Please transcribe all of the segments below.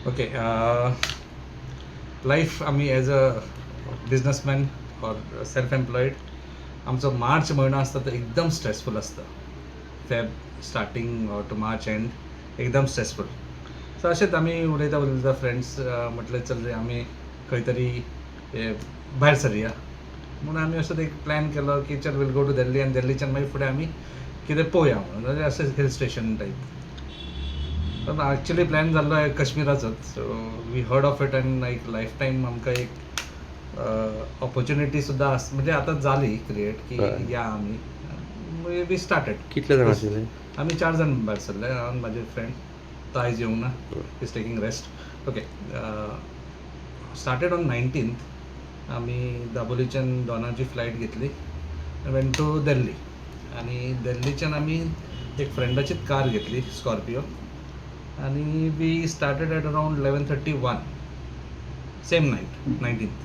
Okay, life आमी as a businessman or self employed, आमचो मार्च म्हयनो आसता तो एकदम स्ट्रेसफूल आसता. Feb starting or to March end एकदम स्ट्रेसफूल. सो अशेंच आमी उलयता उलयता फ्रेंड्स म्हटलें, चल रे, आमी खंय तरी भायर सरया म्हणून आमी असो एक प्लॅन केलो की चल, we'll go to Delhi आनी दिल्लीच्यान मागीर फुडें आमी कितें पळोवया म्हणून, म्हणजे अशें hill station type. Actually plan जाल्लो कश्मीराचोच. So we heard of it and like life time आमकां एक ऑपॉर्च्युनिटी सुद्दां आस, म्हणजे आतां जाली क्रिएट की या आमी. We started. कितले जाण आशिल्ले? आमी चार जाण भायर सरले, हांव आनी म्हाजे फ्रेंड. तो आयज येवंक ना, is taking rest. Okay, started on 19th. आमी दाबोलीच्यान दोनाची फ्लायट घेतली, वेंट टू दिल्ली आनी दिल्लीच्यान आमी एक फ्रेंडाचीच कार घेतली, स्कॉर्पियो, आनी we started at around 11:31 same night, 19th,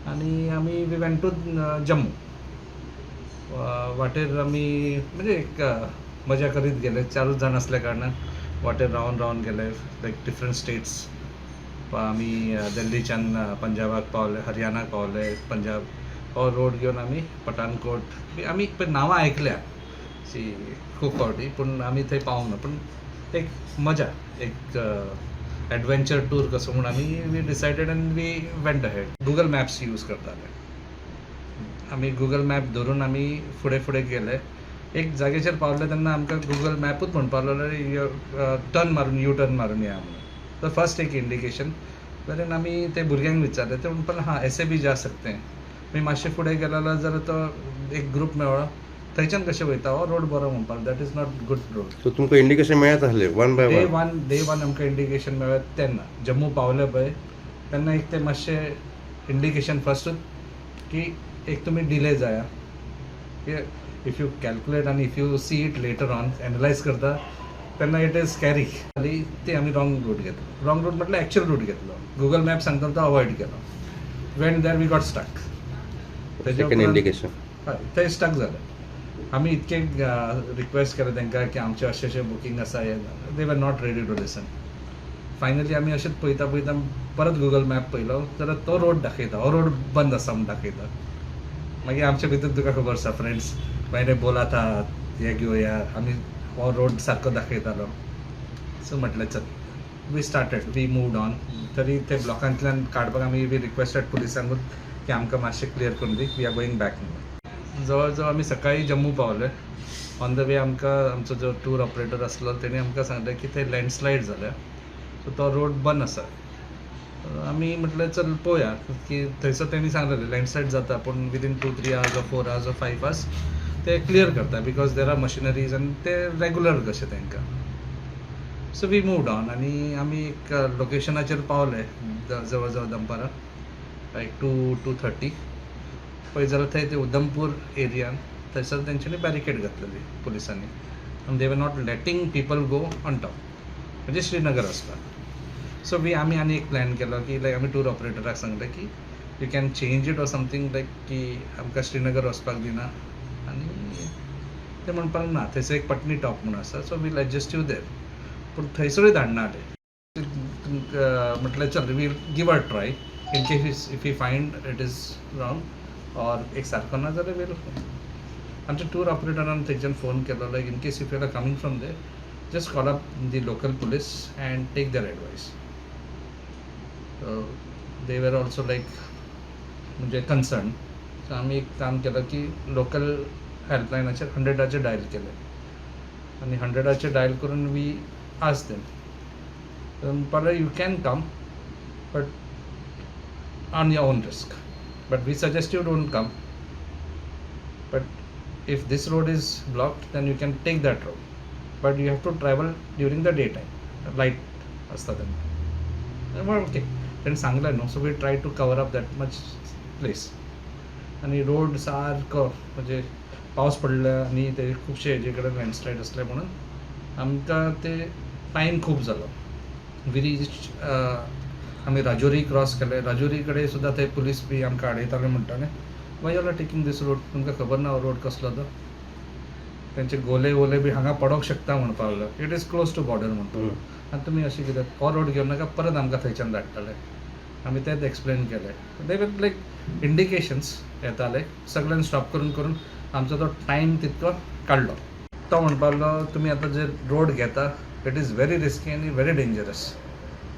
आनी आमी we went to Jammu. वाटेर आमी म्हणजे एक मजा करीत गेले. चारूच जाण असल्या कारणान वाटेर रावन रावन गेले, लायक डिफरंट स्टेट्स. आमी दिल्लीच्यान पंजाबाक पावले, हरियाणाक पावले, पंजाब हो रोड घेवन आमी पठाणकोट बी आमी पळय नांवां आयकल्या सी खूब फावटी, पूण आमी थंय पावूंक ना. पूण एक मजा, एक एडवेंचर टूर कसो म्हूण आमी we decided and we went ahead. Google Maps use करताले आमी. गुगल मॅप धरून आमी फुडें फुडें गेले. एक जाग्याचेर पावले तेन्ना आमकां गुगल मॅपूच म्हणपाक लागलो, टर्न मारून, यू टर्न मारून या म्हणून. तर फर्स्ट एक इंडिकेशन वेल्यान आमी ते भुरग्यांक विचारलें, ते म्हणपाक, "हां, ऐसे भी जा सकते हैं." मागीर मातशें फुडें गेले जाल्यार तो एक ग्रूप मेळ्ळो. थंयच्यान कशें वयता, हो रोड बरो म्हणपाक. That is not good road. So तुमकां इंडिकेशन मेळत आसलें one by day one? One, day one आमकां इंडिकेशन मेळ्ळें तेन्ना जम्मू पावले पळय तेन्ना एक ते मातशें इंडिकेशन फर्स्ट की एक तुमी डिले जाया की if you calculate आनी if you see it later on, analyse करता तेन्ना it is scary. आनी ते आमी रॉंग रूट घेतलो. रॉंग रूट म्हटल्यार एक्चुअल रूट घेतलो. गुगल मॅप सांगता तो अवॉयड केलो. Went there, we got stuck. Second indication. हय, थंय स्टक जाले आमी. इतके रिक्वेस्ट केलें तांकां की आमचें अशें अशें बुकींग आसा हें. They were not ready to listen. Finally आमी अशेंच पळयता पळयता परत गुगल मॅप पळयलो जाल्यार तो रोड दाखयता, हो रोड बंद आसा म्हूण दाखयता. मागीर आमचे भितर, तुका खबर आसा, फ्रेंड्स, मैंने बोला था हे घेवया आमी, हो रोड सारको दाखयतालो. सो म्हटलें चल, we started, we moved on. तरी ते ब्लॉकांतल्यान काडपाक आमी we requested पुलिसांकूच की आमकां मातशें क्लियर करून दी, we are going back म्हणून. जवळ जवळ आमी सकाळी जम्मू पावले. ऑन the वे आमकां आमचो जो टूर ऑपरेटर आसलो तेणी आमकां सांगलें की थंय लँडस्लायड जाल्या, सो तो रोड बंद आसा. आमी म्हटलें चल पळोवया की थंयसर तेणी सांगलेलें लँडस्लायड जाता, पूण within 2-3 hours or 4 hours or 5 hours ते क्लियर करता, because there are machineries आनी ते रेगुलर कशें तांकां. सो we moved on आनी आमी एक लोकेशनाचेर पावले जवळ जवळ दनपारां लायक 2-2:30. पळय जाल्यार थंय ते उधमपूर एरियान थंयसर तेंच्यांनी बॅरिकेड घातलेली पुलिसांनी आनी they were not letting people go on top, म्हणजे श्रीनगर वचपाक. सो we आमी आनी एक प्लॅन केलो की लायक आमी टूर ऑपरेटराक सांगलें की you can change it or something, like की आमकां श्रीनगर वचपाक दिना. आनी ते म्हणपाक ना, थंयसर एक पटनी टॉप म्हूण आसा, so we'll adjust you there. पूण थंयसरूय धाडना आले. तुमकां म्हटलें चल, we'll give a try in case if you find it is wrong or एक सारको ना जाल्यार वील. आमच्या टूर ऑपरेटरान थंयच्यान फोन केलो, like in case if you are coming from there, just call up the local police and take their advice. They were also like म्हणजे concern. So आमी एक काम केलं की लोकल हेल्पलायनाचेर 100-आचेर डायल केलें आनी 100-आचेर डायल करून we asked them. म्हणपाक, "You can come, but on your own risk, but we suggest you don't come. But if this road is blocked, then you can take that road, but you have to travel during the day time, light आसता तेन्ना." Okay, तेणें सांगलें न्हू. So we try to cover up that much place. आनी road सारको म्हणजे पावस पडलो आनी ते खुबशे हेजे कडेन लँडस्लायड आसले म्हणून आमकां ते टायम खूब जालो. We reach, आमी राजौरी क्रॉस केले. राजौरी कडेन सुद्दां ते पुलीस बी आमकां आडयताले, म्हणटाले, "Why you are taking this road? तुमकां खबर ना हो रोड कसलो तो? तेंचे गोले वोले बी हांगा पडोंक शकता," म्हणपाक लागलो. "It is close to border," म्हणपाक. आनी तुमी अशें कित्याक हो रोड घेवन नाका, परत आमकां थंयच्यान धाडटले. आमी तेच एक्सप्लेन केलें. दे वर लायक इंडिकेशन्स येताले सगळ्यांनी स्टॉप करून करून आमचो तो टायम तितको काडलो. तो म्हणपाक लागलो तुमी आतां जे रोड घेता it is very risky आनी व्हेरी डेंजरस.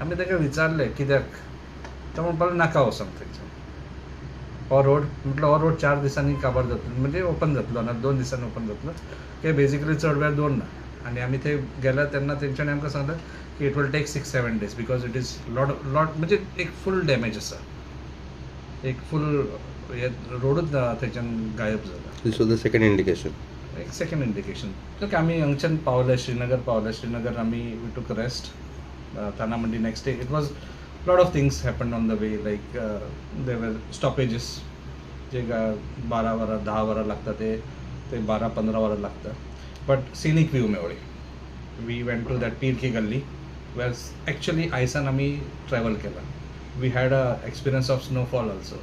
आमी ताका विचारलें कित्याक, तो म्हणपाक लागलो नाका वचोंक थंयच्यान, हो रोड म्हटलं हो रोड 4 दिसांनी काबार जातलो, म्हणजे ओपन जातलो ना 2 दिसांनी ओपन जातलो, की बेजिकली चड वेळ दवरना. आनी आमी थंय गेल्या तेन्ना तेंच्यांनी आमकां सांगलें की it will take 6-7 days because it is lot lot, म्हणजे एक फूल डॅमेज आसा, एक फूल हे रोडूच थंयच्यान गायब जाला. This was the second indication. एक सेकंड इंडिकेशन. ओके, आमी हांगच्यान पावले, श्रीनगर पावले. श्रीनगर आमी we took rest. Thana Mandi next day. It was lot of things happen on the way, like there were stoppages जे 12 वरां 10 वरां लागता ते ते 12-15 वरां लागता, बट सिनीक व्यू मेवळी. We went to that Pir ki Gali where actually आयसान आमी ट्रॅवल केला. We had a experience of snowfall also.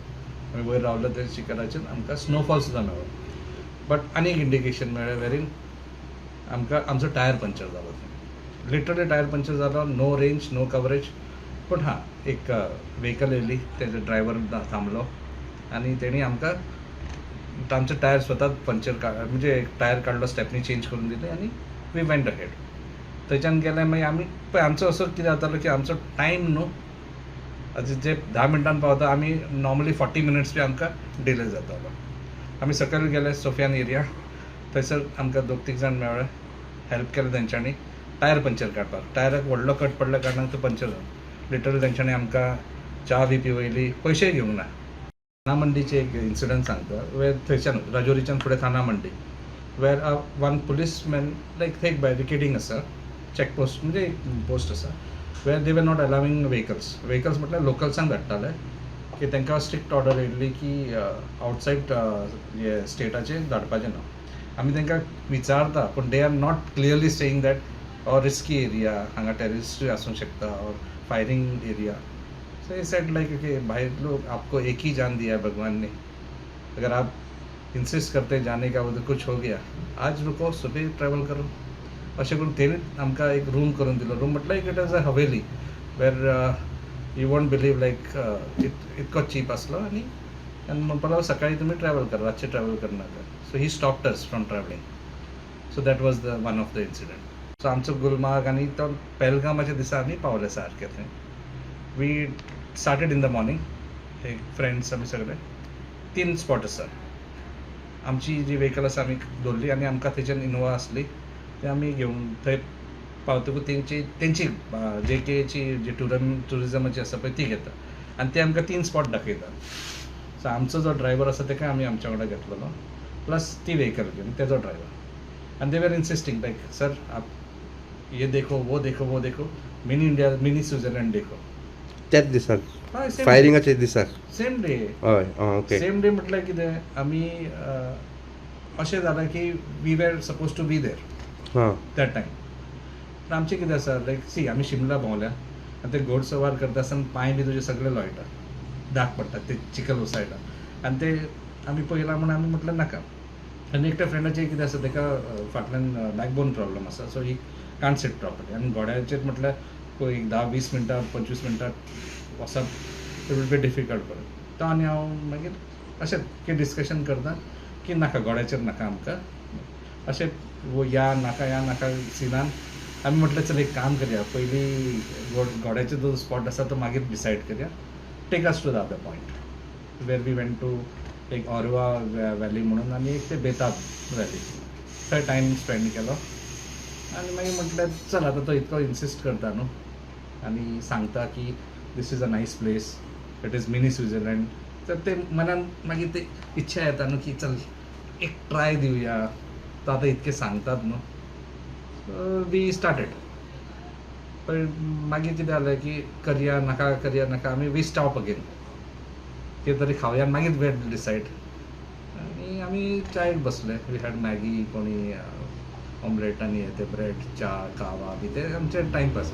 आमी वयर रावले ते शिखराचेर आमकां स्नोफॉल सुद्दां मेळ्ळो. बट आनी एक इंडिकेशन मेळ्ळें वेरीन आमकां आमचो टायर पंक्चर जालो. लिटरली टायर पंक्चर जालो, नो रेंज नो कवरेज. पूण हां, एक व्हेकल येयली, तेजो ड्रायव्हर थांबलो आनी तेणी आमकां आमचो टायर स्वताच पंक्चर म्हणजे टायर काडलो, स्टेपनी चेंज करून दिली आनी we went ahead. थंयच्यान गेले मागीर आमी पळय आमचो असो कितें जातालो की आमचो टायम न्हू आतां जे 10 मिनटान पावता आमी नॉर्मली 40 मिनट्स बी आमकां डिले जातालो. आमी सकयल गेले सोफियान एरिया, थंयसर आमकां 2-3 जाण मेळ्ळे, हेल्प केलें तेंच्यांनी टायर पंक्चर काडपाक. टायराक व्हडलो कट पडल्या कारणान तो पंक्चर जालो. लिटरली तेंच्यांनी आमकां च्या बी पिवयली, पयशेय घेवंक ना. थाना मंडीचे एक इन्सिडंट सांगता, वेर थंयच्यान राजौरीच्यान फुडें Thana Mandi where one policeman like थंय एक बॅरिकेडींग आसा, चॅकपोस्ट म्हणजे एक पोस्ट आसा where they were not allowing vehicles. Vehicles म्हटल्यार लोकल्सांक धाडटाले की तांकां स्ट्रिक्ट ऑर्डर येयल्ली की आवटसायड हे स्टेटाचे धाडपाचें ना. आमी तांकां विचारता पूण they are not clearly saying that or risky area, हांगा टेररिस्टूय आसूंक शकता or firing area. So he said like कि भाई लोग आपको एक ही जान दिया है भगवान ने, अगर आप इंसिस्ट करते जाने का उधर कुछ हो गया, आज रुको सुबह ट्रॅवल करो. अशें करून तेणी आमकां एक रूम करून दिलो. रूम म्हटल्यार एक it is a haveli where you won't believe like इतको चीप आसलो. आनी म्हणपाक लागलो सकाळी तुमी ट्रॅवल करा, रातचें ट्रॅवल करनाका. So he stopped us from travelling. So that was the one of the incident. So आमचो गुलमार्ग आनी तो पेलगामाच्या दिसा आमी पावले सारके थंय. We started in the morning, एक फ्रेंड्स आमी सगळे. 3 स्पॉट आसा. आमची जी व्हेकल आसा आमी दवरली आनी आमकां थंयच्यान इनोवा आसली ती आमी घेवन थंय पावतकूच तेंची तेंची जे केची जी टुरिजमाची आसा पळय ती घेता आनी ते आमकां 3 स्पॉट दाखयता. सो आमचो जो ड्रायव्हर आसा ताका आमी आमच्या वांगडा घेतलेलो, प्लस ती व्हेकल घेवन तेजो ड्रायव्हर. आनी they were insisting like sir आप ये देखो वो देखो वो देखो, मिनी इंडिया मिनी स्विट्झर्लंड देखो. त्याच दिसाक फायरिंगाच्या दिसाक सेम डे. हय, okay. Same day म्हटल्यार कितें आमी अशें जालें की we were suppose to be there that time. पूण आमचें कितें आसा लायक सी आमी शिमला भोंवल्या आनी ते घोडसवार करता आसतना पांय बी तुजे सगळे लोळटा, दाग पडटा, ते चिखल उसळटा आनी ते आमी पळयलां म्हूण आमी म्हटलें नाका. आनी एकट्या फ्रेंडाचें कितें आसा ताका फाटल्यान बॅकबोन प्रॉब्लम आसा, so he can't sit properly. आनी घोड्याचेर म्हटल्यार एक 10-20 मिनटां 25 मिनटां वचप it will be difficult for. तो आनी हांव मागीर अशें की डिस्कशन करता की नाका घोड्याचेर नाका आमकां, अशें या नाका या नाका सिनान आमी म्हटलें चल एक काम करया, पयलीं घोड्याचो जो स्पॉट आसा तो मागीर डिसायड करया, take us to the other point where we went to एक ऑरवा व्हॅली म्हणून आनी एक ते बेताब व्हॅली, थंय टायम स्पेंड केलो. आनी मागीर म्हटलें चल आतां तो इतको इन्सिस्ट करता न्हू आनी सांगता की this is a nice place, it is mini Switzerland, तर ते मनान मागीर ते इच्छा येता न्हू की चल एक ट्राय दिवया, तो आतां इतकें सांगतात न्हू. We started. पण मागीर कितें जालें की करया नाका करया नाका, आमी we stop again, कितें तरी खावया मागीर we decide. आनी आमी चायेक बसले, we had Maggi, कोणी ऑमलेट आनी हे ते ब्रेड, च्या, कावा बी ते आमचे टायमपास.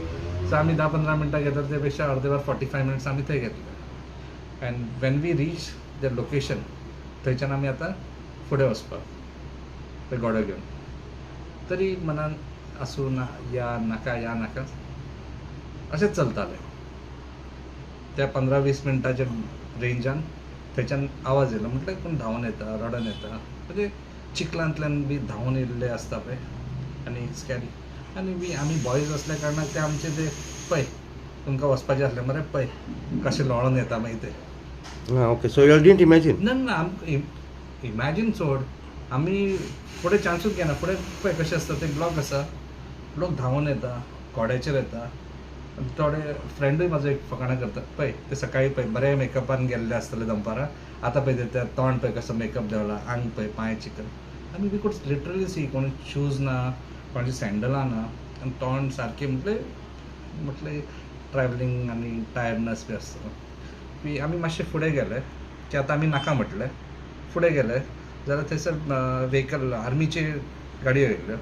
सो आमी 10-15 मिनटां घेतात ते पेक्षा अर्दे वर 45 मिनट्स आमी थंय घेतले. And when we reach the location थंयच्यान आमी आतां फुडें वचपाक ते घोडो घेवन, तरी मनान आसूं ना या नाका या नाका. अशेंच चलतालें. त्या 15-20 मिनटाच्या रेंजान थंयच्यान आवाज येयलो. म्हटल्यार कोण धांवन येता, रडन येता, म्हणजे चिखलांतल्यान बी धांवन येयल्ले आसता पळय, आनी स्कॅरी. आनी बी आमी बॉयज आसल्या कारणान ते आमचे ते पळय तुमकां वचपाचें आसलें मरे, पळय कशें लोळोन येता मागीर ते. आं okay, so you didn't imagine? ना ना, आमकां इमॅजीन सोड, आमी फुडें चान्सूच घेना. फुडें पळय कशें आसता ते, ब्लॉक आसा, लोक धांवन येता, घोड्याचेर येता. थोडे फ्रेंडूय म्हाजो एक फकाणां करता, पळय ते सकाळी पळय बरे मेकअपान गेल्ले आसतले दनपारां, आतां पळय ते तोंड पळय कसो मेकअप देंवला, आंग पळय, पांय चिकन. आनी we could literally सी कोण शूज ना, कोणाची सँडलां ना, आनी तोंड सारकें म्हटलें म्हटलें ट्रॅवलिंग आनी टायर्डनस बी आसता. बी आमी मातशे फुडें गेले की आतां आमी नाका म्हटलें, फुडें गेले जाल्यार थंयसर व्हेकल आर्मीचे गाडयो येयल्ल्यो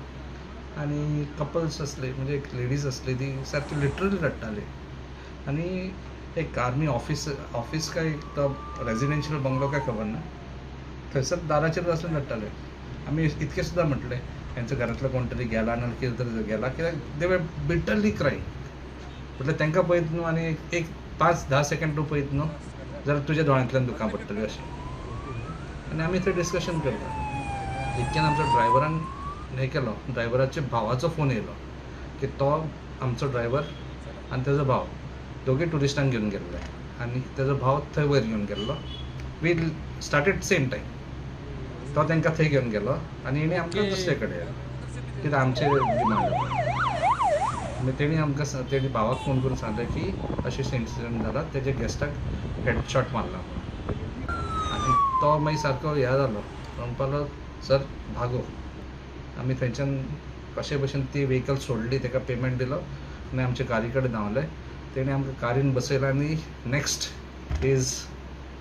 आनी कपल्स आसले, म्हणजे एक लेडीज आसली ती सारकी लिटरली रडटाली. आनी एक आर्मी ऑफिस, ऑफिस काय तो रेजिडेन्शियल बंगलो काय खबर ना, थंयसर दाराचेर आसून रडटाले. आमी इतकें सुद्दां म्हटलें हेंच्या घरांतलो कोण तरी गेला ना कितें तरी गेला, कित्याक they were bitterly crying. म्हटल्यार तांकां पळयत न्हू आनी एक 5-10 सेकंड तूं पळयत न्हू जाल्यार तुज्या दोळ्यांतल्यान दुकां पडटलीं अशें. आनी आमी थंय डिस्कशन करता इतक्यान आमचो ड्रायव्हरान हें केलो, ड्रायव्हराच्या भावाचो फोन येयलो की तो आमचो ड्रायव्हर आनी तेजो भाव दोगूय ट्युरिस्टांक घेवन गेल्ले आनी तेजो भाव थंय वयर घेवन गेल्लो. We started same time, तो तांकां थंय घेवन गेलो आनी हेणी आमकां दुसरे कडेन कित्याक आमचे डिमांड. मागीर तेणी आमकां तेणी भावाक फोन करून सांगलें की अशें अशें इन्सिडंट जाला, तेज्या गॅस्टाक हेडशॉट मारला म्हणून. आनी तो मागीर सारको हें जालो, म्हणपाक लागलो सर भागो. आमी थंयच्यान कशे भशेन ती व्हेकल सोडली, ताका पेमेंट दिलो आनी आमचे कारी कडेन धांवले. तेणी आमकां कारीन बसयलें आनी नॅक्स्ट is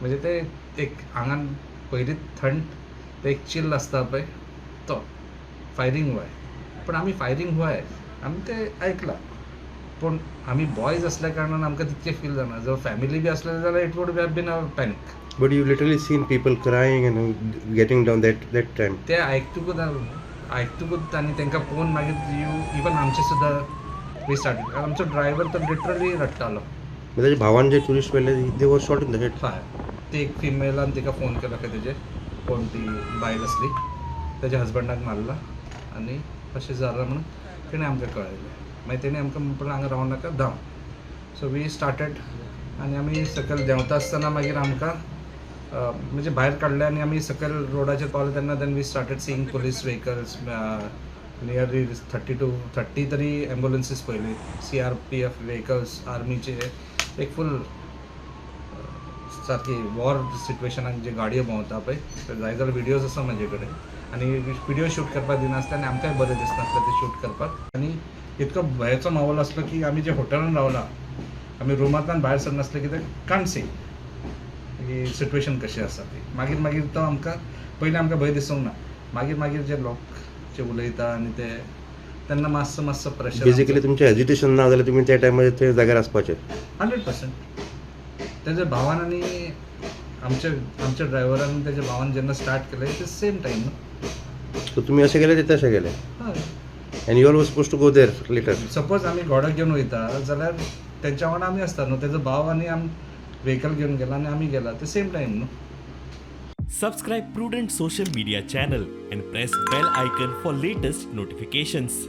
म्हणजे ते एक आंगान पयलींच थंड ते एक चिल आसता पळय, तो फायरींग हुआ. पूण आमी फायरींग हुआ आमी ते आयकलां, पूण आमी बॉयज आसल्या कारणान आमकां तितकें फील जायना. जर फॅमिली बी आसले जाल्यार it would have been a panic. But you literally seen people crying and getting down that time. ते आयकतकूच आयकतकूच आनी तांकां पळोवन मागीर you even आमचे सुद्दां we started. आमचो ड्रायव्हर तर लिटरली रडटालो. ताच्या भावान जे ट्युरिस्ट व्हेले they were shot in the head. हय, ती एक फिमेलान तिका फोन केलो काय तेजे कोण ती बायल आसली तेज्या हजबंडाक मारला आनी अशें जालां म्हणून तेणें आमकां कळयलें. मागीर तेणें आमकां म्हणलें हांगा रावूं नाका, धांव. सो we started आनी आमी सकयल देंवता आसतना मागीर आमकां म्हणजे भायर काडले आनी आमी सकयल रोडाचेर पावले तेन्ना then we started seeing police vehicles, nearly 30 to 30 तरी एम्बुलन्सीस पळयली, CRPF vehicles, आर्मीचे एक फूल सारकी वॉर सिट्युएशनाक जे गाडयो भोंवता पळय ते जाय जाल्यार विडियोज आसा म्हाजे कडेन. आनी विडियो शूट करपाक दिनासले आनी आमकांय बरें दिसनासलें ते शूट करपाक. आनी इतको भंयाचो माहोल आसलो की आमी जे हॉटेलान रावला आमी रुमांतल्यान भायर सरनासले कित्याक कांट सी की सिट्युएशन कशी आसा ती. मागीर मागीर तो आमकां पयलीं आमकां भंय दिसूंक ना, मागीर मागीर जे लोक जे उलयता आनी ते तेन्ना मातसो मातसो प्रेशर. बेसिकली तुमचें हेजिटेशन ना जाल्यार तुमी त्या टायमार त्या जाग्यार आसपाचें. 100%. तेज्या भावान आनी आमच्या आमच्या ड्रायव्हरान तेज्या भावान जेन्ना स्टार्ट केलें ते सेम टायम न्हू. सो तुमी अशें गेले ते तशें गेले हय. And you all was suppose to go there later. Suppose आमी घोडो घेवन वयता जाल्यार तेंच्या वांगडा आमी आसता न्हू. तेजो भाव आनी आम व्हेकल घेवन गेला आनी आमी गेला ते सेम टायम न्हू. Subscribe Prudent Social Media channel and press bell icon for latest notifications.